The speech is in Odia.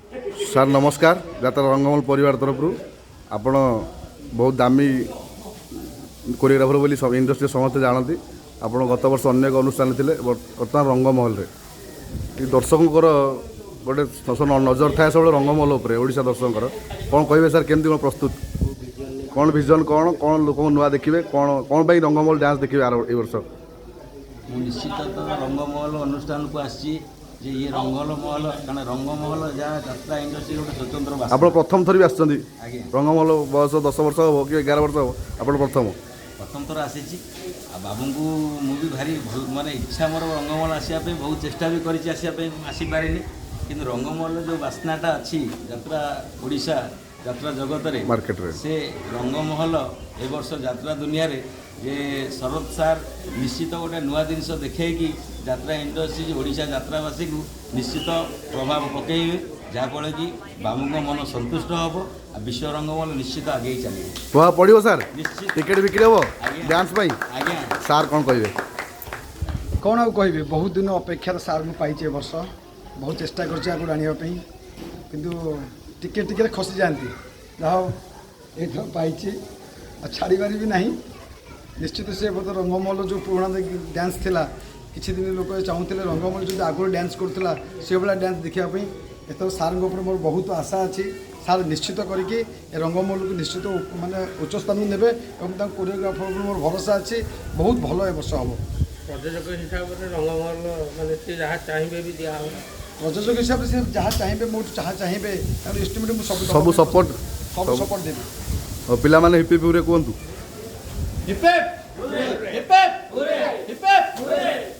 ସାର୍ ନମସ୍କାର। ଯାତ୍ରା ରଙ୍ଗମହଲ ପରିବାର ତରଫରୁ ଆପଣ ବହୁତ ଦାମୀ କୋରିଓଗ୍ରାଫର ବୋଲି ସବୁ ଇଣ୍ଡଷ୍ଟ୍ରିରେ ସମସ୍ତେ ଜାଣନ୍ତି। ଆପଣ ଗତ ବର୍ଷ ଅନ୍ୟ ଏକ ଅନୁଷ୍ଠାନରେ ଥିଲେ, ବର୍ତ୍ତମାନ ରଙ୍ଗମହଲରେ। ଏ ଦର୍ଶକଙ୍କର ଗୋଟେ ନଜର ଥାଏ ସବୁବେଳେ ରଙ୍ଗମହଲ ଉପରେ, ଓଡ଼ିଶା ଦର୍ଶକଙ୍କର। କ'ଣ କହିବେ ସାର୍, କେମିତି କ'ଣ ପ୍ରସ୍ତୁତ, କ'ଣ ଭିଜନ୍, କ'ଣ କ'ଣ ଲୋକଙ୍କୁ ନୂଆ ଦେଖିବେ, କ'ଣ କ'ଣ ପାଇଁ ରଙ୍ଗମହଲ ଡ୍ୟାନ୍ସ ଦେଖିବେ ଆର ଏଇ ବର୍ଷ? ମୁଁ ନିଶ୍ଚିତ ତ ରଙ୍ଗମହଲ ଅନୁଷ୍ଠାନକୁ ଆସିଛି ଯେ ଇଏ ରଙ୍ଗମହଲ, କାରଣ ରଙ୍ଗମହଲ ଯାହା ଯାତ୍ରା ଇଣ୍ଡଷ୍ଟ୍ରି ଗୋଟେ ସ୍ୱତନ୍ତ୍ର ବାସ୍ନା। ଆପଣ ପ୍ରଥମ ଥର ବି ଆସିଛନ୍ତି? ଆଜ୍ଞା। ରଙ୍ଗମହଲ ବୟସ 10 ବର୍ଷ ହେବ କି 11 ବର୍ଷ ହେବ, ଆପଣ ପ୍ରଥମ? ପ୍ରଥମ ଥର ଆସିଛି। ଆଉ ବାବୁଙ୍କୁ ମୁଁ ବି ଭାରି ଭଲ, ମାନେ ଇଚ୍ଛା ମୋର ରଙ୍ଗମହଲ ଆସିବା ପାଇଁ। ବହୁତ ଚେଷ୍ଟା ବି କରିଛି ଆସିବା ପାଇଁ, ଆସିପାରିନି। କିନ୍ତୁ ରଙ୍ଗମହଲର ଯେଉଁ ବାସ୍ନାଟା ଅଛି ଯାତ୍ରା ଓଡ଼ିଶା ଯାତ୍ରା ଜଗତରେ ମାର୍କେଟରେ, ସେ ରଙ୍ଗମହଲ ଏ ବର୍ଷ ଯାତ୍ରା ଦୁନିଆରେ ଯେ ଶରତ ସାର୍ ନିଶ୍ଚିତ ଗୋଟେ ନୂଆ ଜିନିଷ ଦେଖେଇକି ଯାତ୍ରା ଇଣ୍ଡଷ୍ଟ୍ରି ଓଡ଼ିଶା ଯାତ୍ରାବାସୀକୁ ନିଶ୍ଚିତ ପ୍ରଭାବ ପକାଇବେ, ଯାହାଫଳରେ କି ବାବୁଙ୍କ ମନ ସନ୍ତୁଷ୍ଟ ହେବ ଆଉ ବିଶ୍ୱ ରଙ୍ଗମହଲ ନିଶ୍ଚିତ ଆଗେଇ ଚାଲିବ। ପ୍ରଭାବ ପଡ଼ିବ ସାର୍? ନିଶ୍ଚିତ। ଟିକେଟ୍ ବିକ୍ରି ହେବ? ଆଜ୍ଞା। ଡ୍ୟାନ୍ସ ପାଇଁ? ଆଜ୍ଞା। ସାର୍ କ'ଣ କହିବେ? କ'ଣ ଆଉ କହିବି? ବହୁତ ଦିନ ଅପେକ୍ଷାର ସାର୍ଙ୍କୁ ପାଇଛି। ଏ ବର୍ଷ ବହୁତ ଚେଷ୍ଟା କରିଛି ଆଗରୁ ଆଣିବା ପାଇଁ, କିନ୍ତୁ ଟିକେ ଟିକେ ଖସିଯାଆନ୍ତି। ଯାହା ହଉ, ଏଇଥର ପାଇଛି ଆଉ ଛାଡ଼ିବାର ବି ନାହିଁ। ନିଶ୍ଚିତ ସେ ବୋଧେ ରଙ୍ଗମହଲ ଯେଉଁ ପୁରୁଣା ଡ୍ୟାନ୍ସ ଥିଲା, କିଛି ଦିନ ଲୋକ ଚାହୁଁଥିଲେ ରଙ୍ଗମହଲ ଯଦି ଆଗରୁ ଡ୍ୟାନ୍ସ କରୁଥିଲା, ସେଭଳିଆ ଡ୍ୟାନ୍ସ ଦେଖିବା ପାଇଁ। ଏଥର ସାର୍ଙ୍କ ଉପରେ ମୋର ବହୁତ ଆଶା ଅଛି। ସାର୍ ନିଶ୍ଚିତ କରିକି ଏ ରଙ୍ଗମହଲକୁ ନିଶ୍ଚିତ ମାନେ ଉଚ୍ଚ ସ୍ଥାନକୁ ନେବେ ଏବଂ ତାଙ୍କ କୋରିଓଗ୍ରାଫର ଉପରେ ମୋର ଭରସା ଅଛି। ବହୁତ ଭଲ ଏ ବର୍ଷ ହେବ। ପ୍ରଯୋଜକ ହିସାବରେ ରଙ୍ଗମହଲ ମାନେ ସେ ଯାହା ଚାହିଁବେ ବି ଦିଆହେବ? ପ୍ରଯୋଜକ ହିସାବରେ ସେ ଯାହା ଚାହିଁବେ, ମୋଠୁ ଯାହା ଚାହିଁବେ, ତାଙ୍କର ଏଷ୍ଟିମେଟ୍ ମୁଁ ସବୁ ସବୁ ସପୋର୍ଟ? ସବୁ ସପୋର୍ଟ ଦେବି। ଆଉ ପିଲାମାନେ ହିପ୍ ହିପ୍ ହୁରେ କୁହନ୍ତୁ। Hip hip hip hip hip.